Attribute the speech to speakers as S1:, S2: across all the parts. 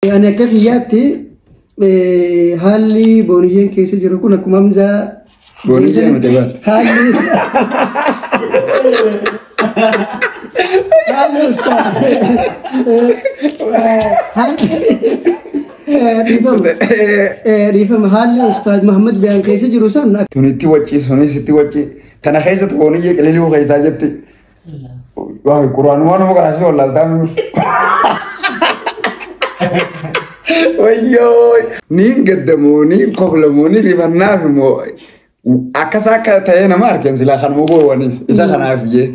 S1: Ani akka kiyyaatti haalli booniyyeen keessa jiru kun akkuma Hamzaa
S2: Booniyyee miti bara.
S1: Haalli ustaa dhiifama dhiifama, haalli ustaad Mahammad Biyaan keessa jiru san
S2: Tunitti wacci, sunis itti wacci. Tana keessatti booniyyee qililuu keessaa jetti. Waa quraanuma nama karaasii wallaaltaa mi'u. Wayyoo! Niin gaddamoo, niin koflamoo, niin rifannaaf immoo akkas akka ta'ee nama argan silaa kanuma boowwanis isa kanaaf jee.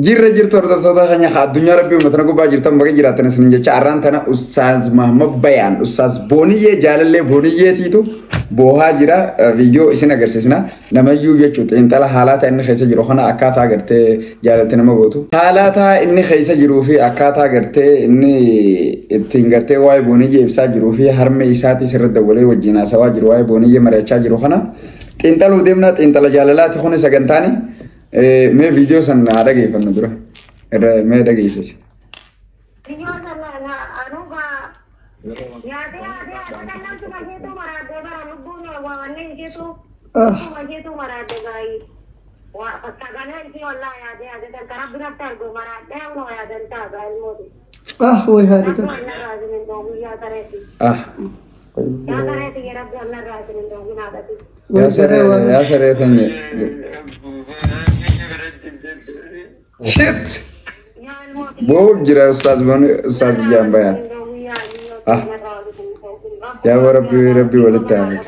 S2: Jirra jirtu hordoftoota keenya addunyaa rabbii uummata gubbaa jirtan, baga jiraatan isin jecha. Arraan tana Ustaaz Mahammad Bayaan, Ustaaz Booniyyee, jaalallee Booniyyeetiitu boohaa jira. Viidiyoo isin agarsiisna namayyuu jechuudha. Xiinxala haalata inni keessa jiru kana, akkaataa gartee jaalatte nama gootu, haalata inni keessa jiruu fi akkaataa gartee inni ittiin gartee waa'ee Booniyyee ibsaa jiruu fi harmee isaatii sirra dawwalee wajjin haasawaa jiru, waa'ee Booniyyee mari'achaa jiru kana xiinxaluu deemna. Xiinxala jaalalaati kuni sagantaani. Mee viidiyoo san haa dhageeffannu dura. Irra mee dhageessisi.
S1: Ah, way haadha.
S2: Ah. Yaa saree, yaa saree tanye. Shit! Boo'uuf jira Ustaaz Booni, Ustaaz Jaan Bayaan. Ah. Yaa Rabbi, Rabbi walitti haafate.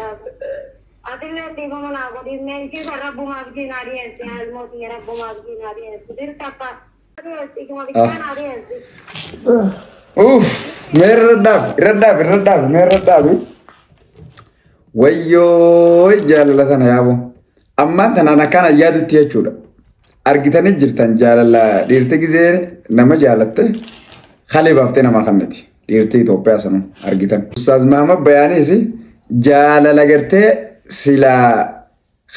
S2: Uff! Mee irra dhaabi, irra dhaabi, irra dhaabi, mee irra dhaabi. Wayyoo, jaalala tana yaaboo. Ammaan tanaan akkaan yaadutti jechuudha. Argitanii jirtan, jaalala dhiirti gizee nama jaalatte kalee baaftee namaa kenniti. Dhiirti Itoophiyaa sanuu argitan. Ustaaz Mahammad Bayaanis jaalala gartee silaa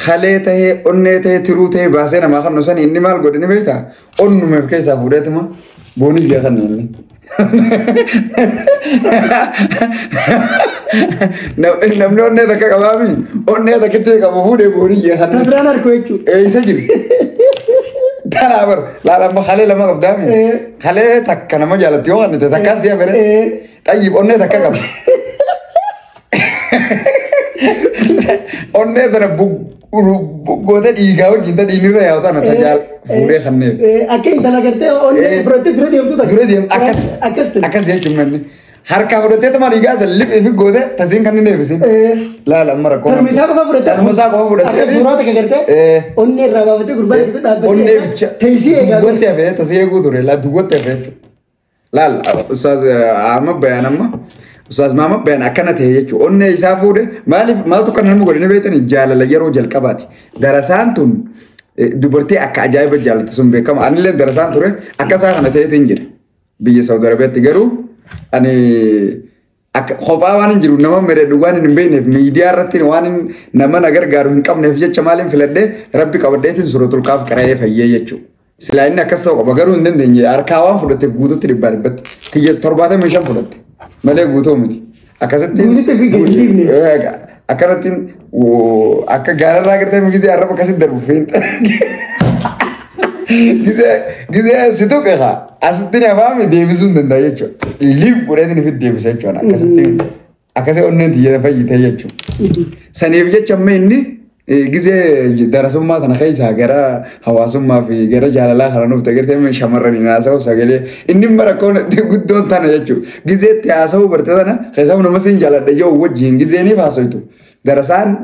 S2: kalee tahee, onnee tahee, tiruu tahee baasee namaa kennu sani inni maal godhe ni beektaa? Onnumeef keessaa fuudheetuma Booniyyee kenna inni. Namni onnee takka qabaami, onnee takkitti qabu fuudhee Booniyyee kenna.
S1: Ta biraan arku jechuudha.
S2: Eessa jiru? Tanaa bar laala, amma kalee lama qabdaami. Kalee takka nama jaalatti yoo kannite takkaa si'a fere. Xayyib, onnee takka qaba. Onnee tana goota dhiigaa wajjin ta dhiinirra yaa'u tana ta jaal fuudhee kanneef.
S1: Akka intala gartee onnee fudhattee dura deemtu takka.
S2: Dura deemu akkas.
S1: Akkas ta'e.
S2: Akkas jechuun manni. Harkaa fudhattee tuma dhiigaa san liphii fi goote tasiin kan inni eebbisin. Laala, amma rakkoo.
S1: Tanuma isaa qofa fudhattee.
S2: Tanuma isaa qofa fudhattee.
S1: Akka suuraa takka gartee. Onnee irraa baafattee gurbaan keessa dhaabbattee.
S2: Onnee bicha.
S1: Teessii eegaa.
S2: Duwwatti hafee tasii eeguu ture, laa, duwwatti hafee jechuudha. Laal, Ustaaz Ahmad Bayaan, amma Ustaaz Mahammad Bayaan akkana ta'e jechuudha. Onnee isaa fuudhe. Maaliif, maaltu kan nama godhe ni beektanii? Jaalala yeroo jalqabaati. Darasaan tun dubartii akka ajaa'iba jaalatti sun beekama. Anillee darasaan ture, akka isaa kana ta'eetiin jira. Biyya Saudi Arabiyaatti garuu ani akka kophaa waan hin jiru, nama mere waan hin beekneef, miidiyaa irratti waan nama na gargaaru hin qabneef jecha maaliin filadhee Rabbi qabadheetiin Suuratul Kaaf qara'ee fayyee jechuudha. Silaa inni akkas ta'u qaba, garuu hin dandeenye. Harkaa waan fudhatteef guututti 100% tiyya 75 fudhatte malee guutuu miti. Akkasitti
S1: Guututti fi gadi hin dhiifne.
S2: Akkanatti akka gaararraa gartee gizee arraba akkasitti darbu fiinxa. Gizee gizee si tuqe haa asitti afaami deebisuu hin danda'a jechuudha. Liif godheetiin ofitti deebisa jechuudha. Akkasitti akkasii onneen tiyya fayyite jechuudha. Saniif jecha amma inni gizee darasummaa tana keessaa gara hawaasummaa fi gara jaalalaa kana nuuf agartee shamarraniin haasa'u sagalee inni rakkoon guddoon tana jechuudha. Gizee itti haasa'uu barte tana keessaa nama siin jaaladha yoo wajjin gizeeniif haasoitu. Darasaan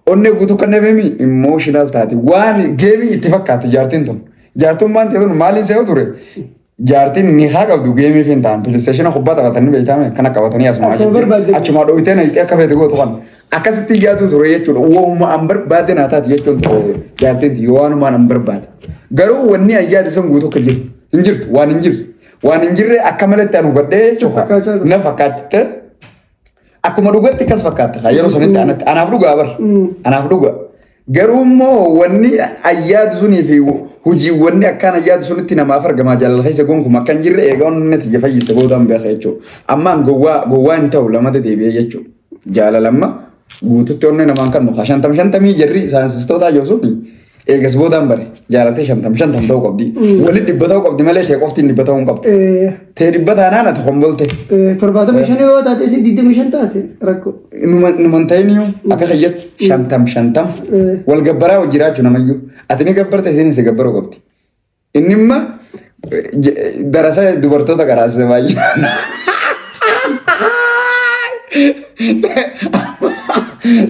S2: onnee guutuu kan nafemi emotional taate, waan geemii itti fakkaate jaartiin tun. Jaartummaan ta'e tun maaliin se'u ture? Jaartiin ni haa qabdu geemii fi hin ta'an PlayStation kubbaa taphatanii beekame kana qabatanii asuma
S1: Akkuma barbaadde.
S2: Achuma dhoyitee nayitee akka feete gootu kan akkasitti yaadu ture jechuudha. Waanuma an barbaade naa taati jechuun ture jaartiin tiyya, waanumaan an barbaade. Garuu wanni an yaade san guutuu akka jiru hin jirtu, waan hin jirre. Waan hin jirre akka malatti an hubadhee
S1: Si fakkaachaa ture.
S2: Na fakkaatte, akkuma dhugatti akkas fakkaata yeroo sanitti anatti anaaf dhugaa bar anaaf dhugaa. Garuu immoo wanni ayyaadu sunii fi hojiiwwanni akkaan ayyaadu sunitti namaaf argamaa jaalala keessa gonkumaa akka hin jirre eegaa onnee tiyya fayyise boodaan beeka jechuudha. Ammaan gowwaa hin ta'u lamata deebi'ee jechuudha. Jaalala amma guututti onnee namaan kan nuka 50-50 jarri saayinsistootaa jiru suni eegas boodaan bare jaalaltee 50-50 ta'uu qabdi. Walitti 100 ta'uu qabdi malee ta'e qofti 100 ta'uu hin qabdu. Ta'e 100 taanaan ati kombolte.
S1: 75 yoo taate isin 25 taate rakkoo.
S2: Numan ta'iniyyuu akka fayyatti 50-50 wal gabbaraa wal jiraachuu namayyuu. Ati ni gabbarta isinis gabbaruu qabdi. Inni imma darasa dubartoota karaasise baay'ee.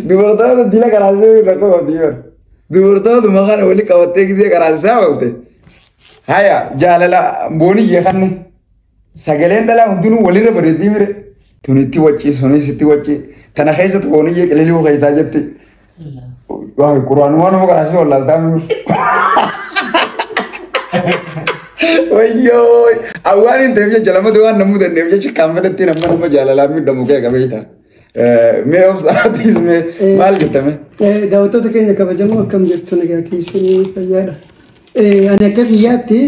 S2: Dubartoota dila karaasisee rakkoo qabdi bara. Dubartootuma kana wali qabattee gisee karaasisaa oolte. Haya jaalala booniyyee kanne sagaleen dhalaa hundinuu walirra bareeddii mire. Tunitti wacci sunis itti wacci tana keessatti booniyyee qililuu keessaa jetti. Waa quraanumaa nama karaasisee wallaaltaa mi'u. Wayyoo awwaan hin ta'eef jecha lamatu waan namuu dandeef jecha kan fedhetti nama nama jaalalaan miidhamu kee qabeeta. Mee of sa'aatis mee maal jettame?
S1: Daawwattoota keenya kabajamoo akkam jirtu nagaa keessanii fayyaadha. Ani akka kiyyaatti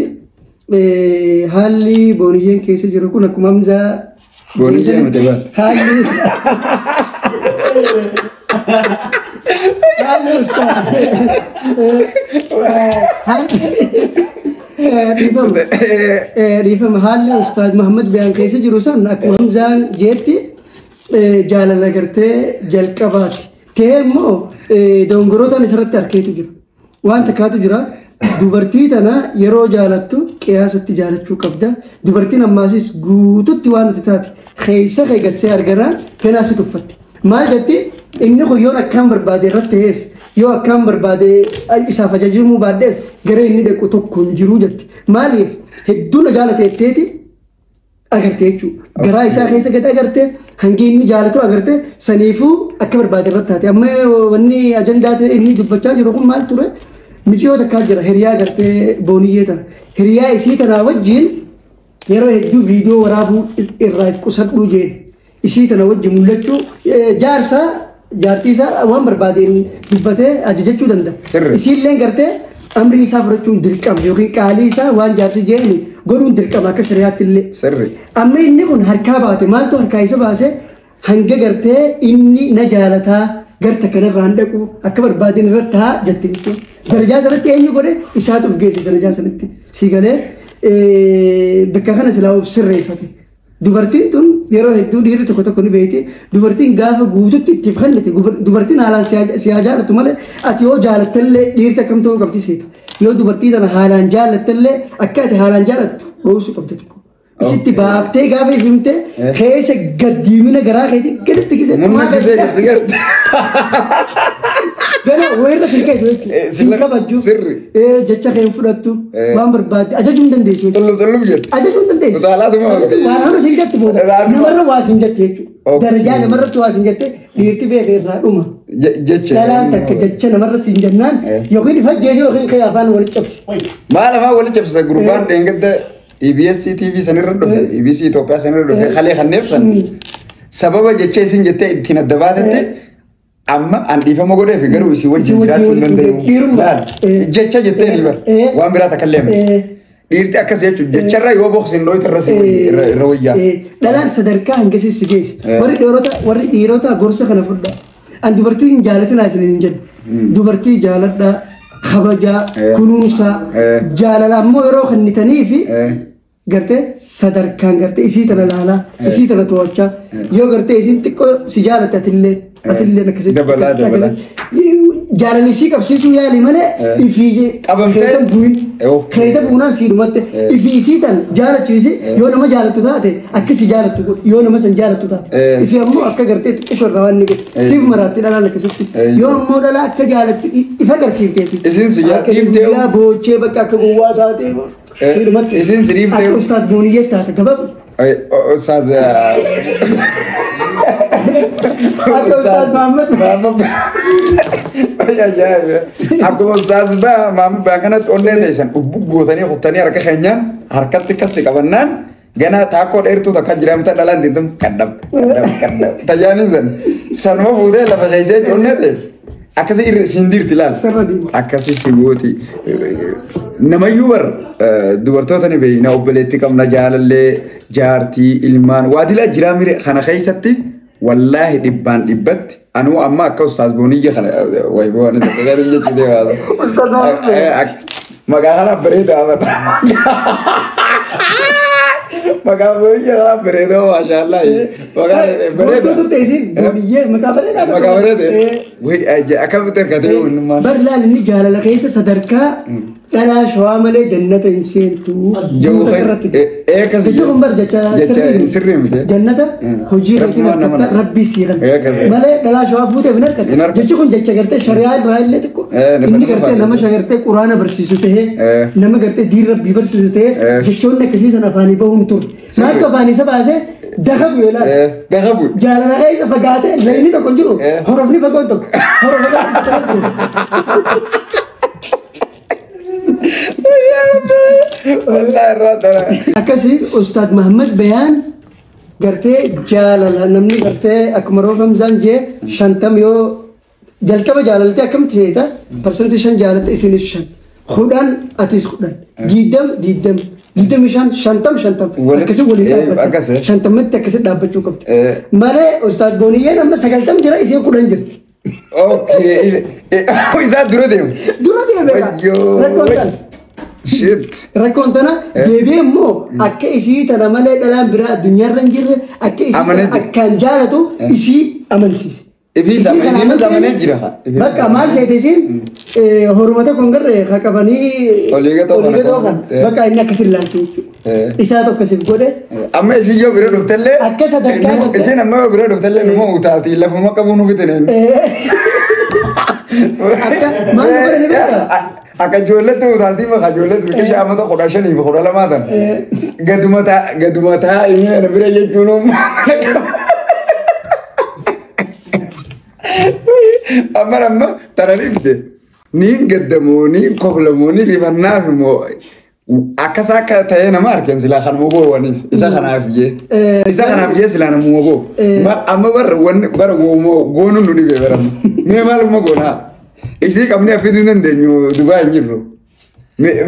S1: haalli booniyyeen keessa jiru kun akkuma Hamzaa
S2: Booniyyee miti bara.
S1: Haalli ustaad dhiifama haalli ustaad Muhammad Biyaan keessa jiru san akkuma Hamzaan jeetti jaalala gartee jalqabaati. Ta'ee immoo dongorootaan isarratti arkeetu jira. Waan takkaatu jira. Dubartii tana yeroo jaalattu qiyaasatti jaalachuu qabda. Dubartiin ammaasis guututti waan ati taate keessa kee gadsee arganaan ganaa si tuffatti. Maal jetti inni kun yoon akkaan barbaade irratti ta'es yoo akkaan barbaade isaaf ajajamuu baadhees gara inni dhaqu tokko hin jiru jetti. Maaliif hedduu na jaalate jetteeti agarte jechuudha. Garaa isaa keessa gad agarte hangi inni jaalatu agarte saniifuu akka barbaade irratti taate. Amma wanni ajandaa ta'e inni dubbachaa jiru kun maal ture? Miciyoo takkaa jira hiriyaa gartee booniyyee tana. Hiriyaa isii tanaa wajjin yeroo hedduu viidiyoo waraabuu irraa if qusadhuu jeen. Isii tana wajjin mul'achuu jaarsaa jaartii isaa waan barbaadeen dubbatee ajajachuu danda'a. Isiillee gartee amrii isaa fudhachuun dirqama yookiin qaalii isaa waan jaarsi jeeni godhuun dirqama akka shari'aatti illee. Amma inni kun harkaa baate maaltu harkaa isa baase hanga gartee inni na jaalataa garta kanarraan dhaqu akka barbaadeen irratti haa jetti jechuudha. Darajaa sanatti eenyu godhe isaatu of geesse darajaa sanatti. Si galee bakka kana silaa of sirreeffate. Dubartiin tun yeroo hedduu dhiirri tokko tokko ni beekti. Dubartiin gaafa guututti itti fannite dubartiin haalaan si haa jaalattu malee ati yoo jaalattellee dhiirti akkam ta'uu qabdi seeta. Yoo dubartii tana haalaan jaalattellee akka ati haalaan jaalattu dhoosuu qabdi tokko. Isitti baaftee gaafa ifimte keessa gaddiimina garaa keetii gaditti gisee
S2: Mumni gisee keessa garte.
S1: Gana wayirra sin keessa jechuudha. Sin kabajju. Jecha kee hin fudhattu. Waan barbaadde ajajuu hin dandeessu jechuudha.
S2: Tullub tullub jedhu.
S1: Ajajuu hin dandeessu.
S2: Utaalaatuma
S1: Waan hama sin jette booda. Namarra waa sin jette jechuudha. Darajaa namarratti waa sin jette dhiirti beekee irraa dhuma.
S2: Jecha.
S1: Dhalaan takka jecha namarra sin jennaan yookiin ifajjeese yookiin kee afaan wal cabsi.
S2: Maal afaan wal cabsisa gurbaan dheengadda EBS TV sanirra dhufe EBC Itoophiyaa sanirra dhufe kalee kanneen san sababa jecha isin jettee ittiin adda baatetti amma an dhiifama godheef garuu isin wajjin jiraachuu hin danda'u. Jecha jettee ni bara waan biraa takka illee miti. Dhiirti akkas jechuun jecharra yoo boqsin dhooyta irra irra wayyaa.
S1: Dhalaan sadarkaa hangasii si geesse. Warri dhiirota gorsa kana fudha. An dubartii hin jaalatinaa isiniin hin jedhu. Dubartii jaaladhaa, kabajaa, kunuunsaa, jaalala ammoo yeroo kennitanii fi gartee sadarkaan gartee isii tana laalaa, isii tana to'achaa, yoo gartee isiin xiqqoo si jaalatte atillee atillee akkasitti
S2: Dabalaa dabalaa.
S1: Jaalalli isii qabsiisuu yaali malee ifii keessa bu'in keessa buunaan sii dhumatte ifii isii san jaalachiisi yoo nama jaalattu taate akka si jaalattu godhi yoo nama san jaalattu taate ifii ammoo akka gartee xiqqisho irraa waan ni godhi siif maraatti dhalaan akkasitti yoo ammoo dhalaa akka jaalattu ifa agarsiifteeti.
S2: Isin si jaallattu
S1: guyyaa boochee bakka akka gowwaa taate sii dhumatte.
S2: Isin si dhiiftee
S1: akka ustaad booniyyee taate gabaab.
S2: Ustaaz
S1: Akka ustaad Mahammad.
S2: Akkuma ustaaz Mahammad baa kanatti onnee teessan dhubbuu gootanii kuttanii harka keenyaan harkatti kasi qabannaan ganaa taakkoo dheertuu takka jiraamta dhalaan dintum kaddab kaddab kaddab tajaajilin san sanuma fuutee lafa keessee onnee teessu. Akkasii irra siin dirti laal.
S1: Sirra deema.
S2: Akkasii si gooti. Namayyuu bar dubartoota ni beeyna obboleetti qabna jaalallee jaartii ilmaan waa dilaa jiraa mire kana keessatti wallaahi dhibbaan dhibbatti anuu amma akka ustaas Booniyya kana wayi boona jechuudha jechuudha.
S1: Ustaas Booniyya.
S2: Maqaa kana bareedaa bara. Maqaa Booniyya kana bareedaa maashaallah. Maqaa
S1: Boontuu
S2: bareedaa.
S1: turte isin Booniyyee maqaa bareedaa tokko.
S2: Maqaa bareedaa. Wayi akkamitti argatee uummanni.
S1: Bar laal inni jaalala keessa sadarkaa dhalaa shawaa malee jannata hin seentu. Guuta irratti.
S2: Akkas
S1: Jechi kun bar jecha sirrii
S2: sirrii miti.
S1: Jannata hojii keetiin
S2: Rabbumaan nama
S1: argatta rabbii siiran.
S2: Akkas.
S1: Malee dhalaa shawaa fuutee hin
S2: Hin
S1: argattu.
S2: argattu.
S1: Jechi kun jecha gartee shari'aa irraa illee xiqqoo. Inni gartee nama gartee quraana barsiisu tahee nama gartee diin rabbii barsiisu tahee jechoonni akkasii sana afaanii bahuun ture. Maaltu afaanii isa baasee daka bu'ee laala.
S2: Daka bu'e.
S1: Jaalala keessa fagaatee layni tokko hin jiru. Horofni fagoon tokko. Horofa tokko.
S2: Wallaahi irraa tana.
S1: Akkasii Ustaad Mahammad Bayaan gartee jaalala namni gartee akkuma roofa Hamzaan jee 50 yoo jalqaba jaalalte akkamitti seeta 5% jaalatte isinis 5 10 atis 10 20 20 25 50 50 akkasii waliin dhaabbatta 50tti akkasii dhaabbachuu qabdi malee Ustaad Booniyyeen amma 90 jira isiin 10 jirti.
S2: Okay. Isaa dura deemu.
S1: Dura deeme rakkoon tana.
S2: Shit.
S1: Rakkoon tana deebi'ee immoo akka isii tana malee dhalaan biraa addunyaarra hin jirre akka isii akkaan jaalatu isii amansiise.
S2: Ifiis amanee jira.
S1: Bakka maal seete isiin horuma tokko hin garree qabanii
S2: Olii
S1: olii kan bakka inni akkas ilaaltu jechuudha. Isaa tokko siif godhe.
S2: Amma isin yoo bira dhuftellee.
S1: Akka sadarkaa tokko.
S2: Isin amma yoo bira dhuftellee numa utaalti lafuma qabuu nu fitine.
S1: Akka maal nu godhe ni beektaa?
S2: Akka ijoolletti utaaltii maqaa ijoolletti biqilcha amata 15 fi 12 tan. Gaduma taa inni ana bira jechuun amma amma tana dhibde niin gaddamoo niin koflamoo niin rifannaaf immoo akkas akka ta'ee nama argeen silaa kanuma goowwanis isa kanaaf jee isa kanaaf jee silaa namuma goo amma bara wanni bara goonuun nu dhibee bara mee maaluma goonaa isii qabnee affiduu hin dandeenyu Dubaay hin jirru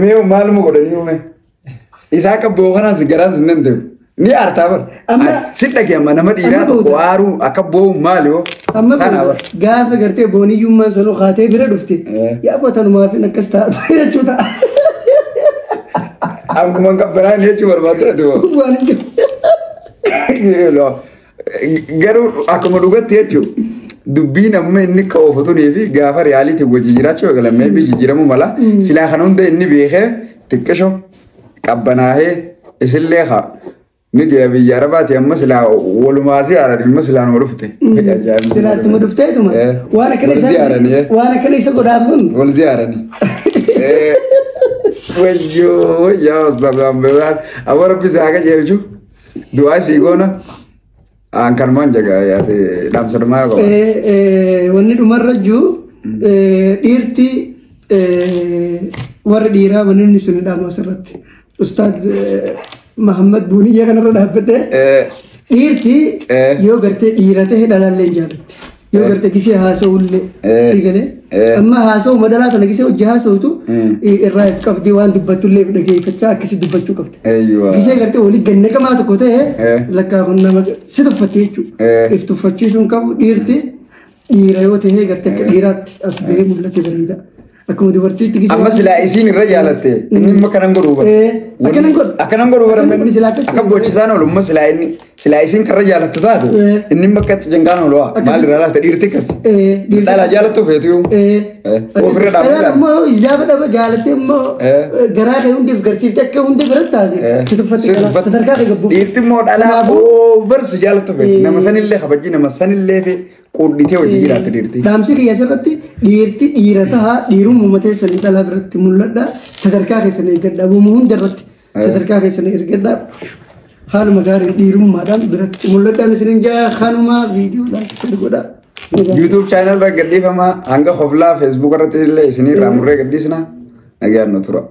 S2: mee maaluma godhanii mee isaa akka bookanaan garaan hin danda'u. Ni aartaa bara.
S1: Amma
S2: si dhagee amma nama dhiiraa tokko aaruu akka boo'u maali hoo?
S1: Amma gaafa gartee booniyyummaan sanuu kaatee bira dhufte yaa botanumaaf akkas taatu jechuudha.
S2: Akkuma qabbanaan jechuu barbaaddu ati hoo?
S1: Waan hin jiru.
S2: Garuu akkuma dhugatti jechuudha. Dubbiin amma inni akka oofatunii fi gaafa riyaaliitiin wajji jiraachuu eegalamee fi jijjiiramuu mala silaa kana hunda inni beekee xiqqisho qabbanaahee isillee haa. Ni gaya biyya Arabaati amma silaa walumaa ziyaaran amma silaa nama dhufte.
S1: Silaa ittuma dhufteetuma. Waan akkana isa waan akkana isa godhaaf kun.
S2: Wal ziyaarani. Wayyoo wayyaa ustaaz Ambiraan amma rabbi si haa qajeelchu du'aa sii goona. Aan kanumaan jaga yaate dhaamsa dhumaa yoo qabaate.
S1: Wanni dhumarra jiru dhiirti warri dhiiraa wanni inni sun dhaamu asirratti. Ustaad Mahammad Booniyyaa kanarra dhaabbadhee dhiirti yoo gartee dhiira ta'e dhalaallee hin jaalatti. Yoo gartee gisee haasa'ullee sii galee amma haasa'u madalaa tana gisee hojii haasa'utu irraa if qabdii waan dubbattullee if dhageeffachaa akkasii dubbachuu qabdi. Gisee gartee walii gannaqamaa tokko ta'e lakkaa kun nama si tuffatte jechuudha. If tuffachiisuun qabu dhiirti dhiira yoo ta'e gartee akka dhiiraatti as bahee mul'ate bareeda. Akkuma dubartiitti gisee.
S2: Amma silaa isiin irra jaalatte inni immoo akkanan godhuu bara.
S1: Akkanan godhu.
S2: Akkanan godhuu bara. Akka gochisaan oolu immoo silaa inni silaa isiin karra jaalattu taate inni immoo akka jangaan oolu maal irraa laata dhiirti akkas. Dhala jaalattu feetu yoo. Ofirra dhaabbata.
S1: Dhalaan immoo ijaafa dhaba jaalattee immoo garaa kee hundeef garsiiftee akka hundee biratti taate si tuffatte sadarkaa kee gabbuuf.
S2: Dhiirti immoo dhalaa over si jaalattu feeti nama sanillee kabajji nama sanillee fi qurditee hojii jiraatti dhiirti.
S1: Dhaamsi kiyya asirratti dhiirti dhiira tahaa dhiirummaa teessanii dhalaa biratti mul'adha. Sadarkaa keessan eeggadha. Uumama hunda irratti sadarkaa keessan eeggadha. Haaluma gaariin dhiirummaadhaan biratti mul'adhaan isinin jaa kanuma viidiyoodhaan godha.
S2: YouTube channel irra gadhiifama hanga hoflaa Facebook irratti illee isinii irraa murree gadhiisna nagaan nu tura.